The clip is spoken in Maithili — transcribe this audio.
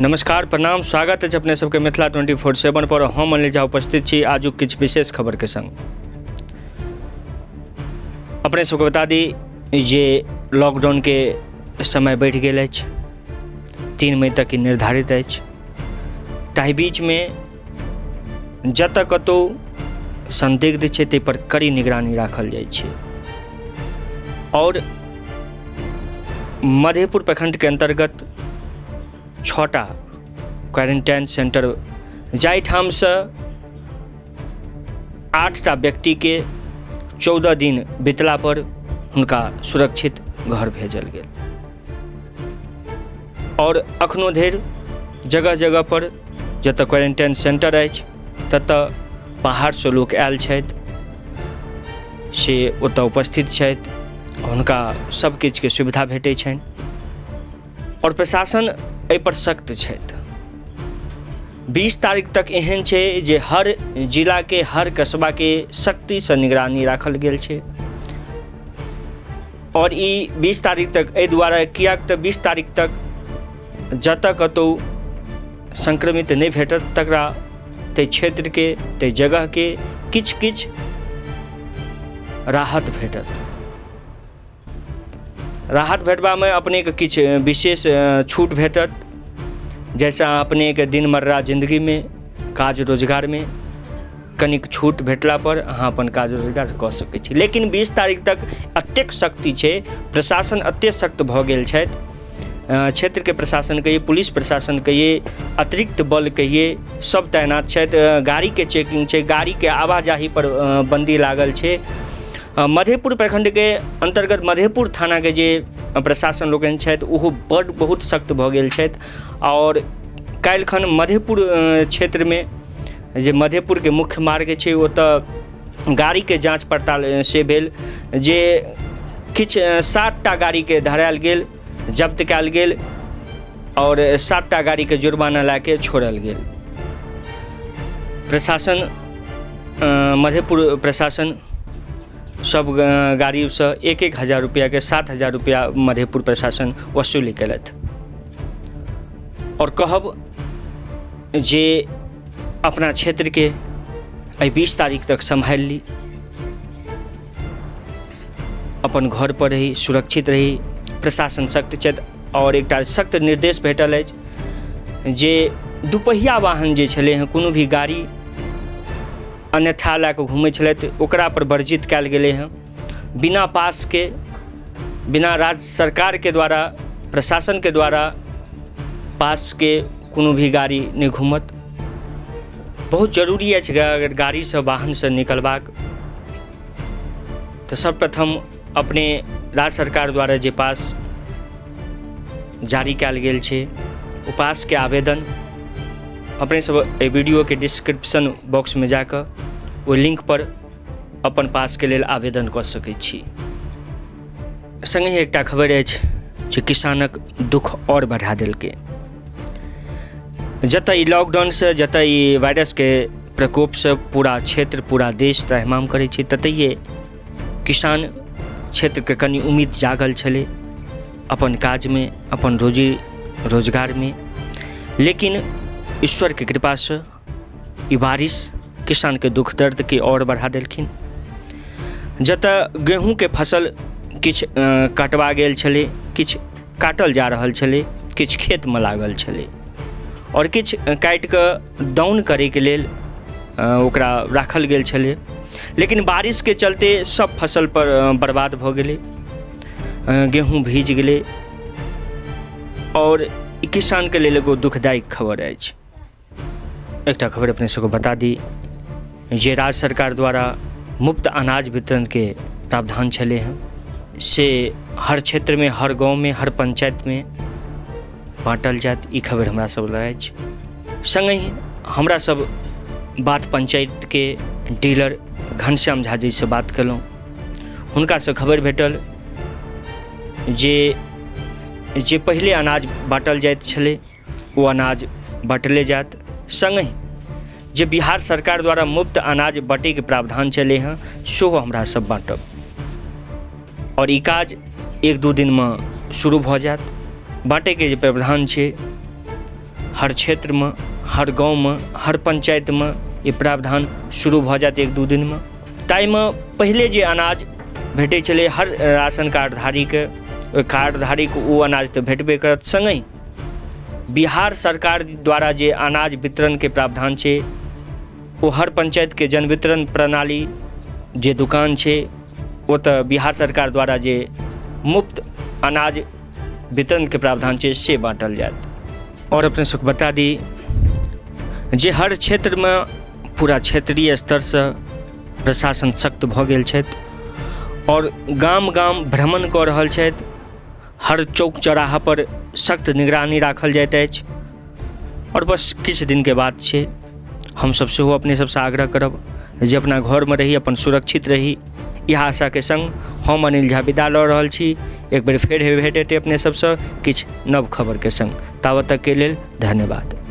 नमस्कार, प्रणाम, स्वागत अछि अपने सबके मिथिला 24/7 पर। हम अनिल झा उपस्थित छी आजुक किछु विशेष खबरके संग। अपने सबके बता दी जे लॉकडाउनके समय बढ़ि गेल अछि, 3 मई तक ई निर्धारित अछि। ताहि बीचमे जतऽ कतहु संदिग्ध छै ताहि पर कड़ी निगरानी राखल जाइ छै। आओर मधेपुर प्रखंडके अन्तर्गत 6टा क्वारेंटाइन सेंटर जाहिठामसँ 8टा व्यक्तिके 14 दिन बितला पर हुनका सुरक्षित घर भेजल गेल। आओर अखनो धरि जगह जगह पर जतऽ क्वारेंटाइन सेंटर अछि ततऽ बाहरसँ लोक आयल छथि से ओतऽ उपस्थित छथि, हुनका सब किछुके सुविधा भेटै छनि आओर प्रशासन एहिपर सख्त छथि। 20 तारीख तक एहन छै जे हर जिलाके हर कस्बाके सख्तीसँ निगरानी राखल गेल छै। आओर ई 20 तारीख तक एहि दुआरे किएक तऽ 20 तारीख तक जतऽ कतहु संक्रमित नहि भेटत तकरा ताहि क्षेत्रके ताहि जगहके किछु किछु राहत भेटत। राहत भेटबामे अपनेके किछु विशेष छूट भेटत जाहिसँ अपनेके दिनमर्रा जिन्दगीमे काज रोजगारमे कनिक छूट भेटला पर अहाँ अपन काज रोजगार कऽ सकै छी। लेकिन 20 तारीख तक एतेक सख्ती छै, प्रशासन एतेक सख्त भऽ गेल छथि, क्षेत्रके प्रशासन कहिए, पुलिस प्रशासन कहिए, अतिरिक्त बल कहिए, सब तैनात छथि। गाड़ीके चेकिंग छै, गाड़ीके आवाजाही पर बन्दी लागल छै। मधेपुर प्रखंडके अन्तर्गत मधेपुर थानाके जे प्रशासन लोकनि छथि ओहो बड्ड बहुत सख्त भऽ गेल छथि। आओर काल्हिखन मधेपुर क्षेत्रमे जे मधेपुरके मुख्य मार्ग छै ओतऽ गाड़ीके जाँच पड़ताल से भेल जे किछु 7टा गाड़ीके धरायल गेल, जब्त कयल गेल आओर 7टा गाड़ीके जुर्माना लए के छोड़ल गेल। प्रशासन मधेपुर प्रशासन सब गाड़ीसँ 1-1 हजार रुपैआके 7,000 रुपैआ मधेपुर प्रशासन वसूली केलथि। आओर कहब जे अपना क्षेत्रके एहि 20 तारीख तक सम्हारि ली, अपन घर पर रही, सुरक्षित रही। प्रशासन सख्त छथि आओर एकटा सख्त निर्देश भेटल अछि जे दुपहिया वाहन जे छलै हँ, कोनो भी गाड़ी अन्यथा लए कऽ घुमै छलथि ओकरा पर वर्जित कयल गेलै हँ। बिना पासके, बिना राज्य सरकारके द्वारा, प्रशासनके द्वारा पासके कोनो भी गाड़ी नहि घूमत। बहुत जरूरी अछि अगर गाड़ीसँ वाहनसँ निकलबाक तऽ सर्वप्रथम अपने राज्य सरकार द्वारा जे पास जारी कयल गेल छै ओ पासके आवेदन अपने सब एहि वीडियोके डिस्क्रिप्शन बॉक्समे जाकऽ ओहि लिंकपर अपन पासके लेल आवेदन कऽ सकै छी। सङ्गहि एकटा खबरि अछि जे किसानक दुःख आओर बढ़ा देलकै। जतऽ ई लॉकडाउनसँ, जतऽ ई वायरसके प्रकोपसँ पूरा क्षेत्र पूरा देश त्राहिमाम करै छै, ततहिए किसान क्षेत्रके कनि उम्मीद जागल छलै अपन काजमे, अपन रोजी रोजगारमे। लेकिन ईश्वरके कृपासँ ई बारिश किसानके दुःख दर्दके आओर बढ़ा देलखिन। जतऽ गेहूँके फसल किछु कटवा गेल छलै, किछु काटल जा रहल छलै, किछु खेतमे लागल छलै आओर किछु काटिकऽ दाउन करैके लेल ओकरा राखल गेल छलै। लेकिन बारिशके चलते सब फसल पर बर्बाद भऽ गेलै, गेहूँ भीज गेलै आओर ई किसानके लेल एगो दुखदायक खबर अछि। एकटा खबर अपने सबके बता दी जे राज्य सरकार द्वारा मुफ्त अनाज वितरणके प्रावधान छलै हँ, से हर क्षेत्रमे, हर गाँवमे, हर पंचायतमे बाँटल जायत, ई खबर हमरा सब लग अछि। सङ्गहि हमरा सब बात पंचायतके डीलर घनश्याम झा जीसँ बात केलहुँ, हुनकासँ खबर भेटल जे जे पहिले अनाज बाँटल जाइत छलै ओ अनाज बँटले जायत। सङ्गहि जे बिहार सरकार द्वारा मुफ्त अनाज बँटैके प्रावधान छलै हँ सेहो हमरा सब बाँटब आओर ई काज 1-2 दिनमे शुरू भऽ जायत। बाँटैके जे प्रावधान छै हर क्षेत्रमे, हर गाँवमे, हर पञ्चायतमे ई प्रावधान शुरू भऽ जायत एक दू दिनमे। ताहिमे पहिले जे अनाज भेटै छलै हर राशन कार्डधारीके, ओहि कार्डधारीके ओ अनाज तऽ भेटबे करत, सङ्गहि बिहार सरकार द्वारा जे अनाज वितरणके प्रावधान छै ओ हर पञ्चायतके जन वितरण प्रणाली जे दोकान छै ओतऽ बिहार सरकार द्वारा जे मुफ्त अनाज वितरणके प्रावधान छै से बाँटल जायत। आओर अपने सबके बता दी जे हर क्षेत्रमे पूरा क्षेत्रीय स्तरसँ प्रशासन सख्त भऽ गेल छथि आओर गाम गाम भ्रमण कऽ रहल छथि। हर चौक चौराहापर सख्त निगरानी राखल जाइत अछि आओर बस किछु दिनके बात छै। हमसभ सेहो अपने सभसँ आग्रह करब जे अपना घरमे रही, अपन सुरक्षित रही। इएह आशाके सङ्ग हम अनिल झा विदा लऽ रहल छी। एक बेर फेर भेट हेतै अपने सभसँ किछु नव खबरके सङ्ग। ताबत तकके लेल धन्यवाद।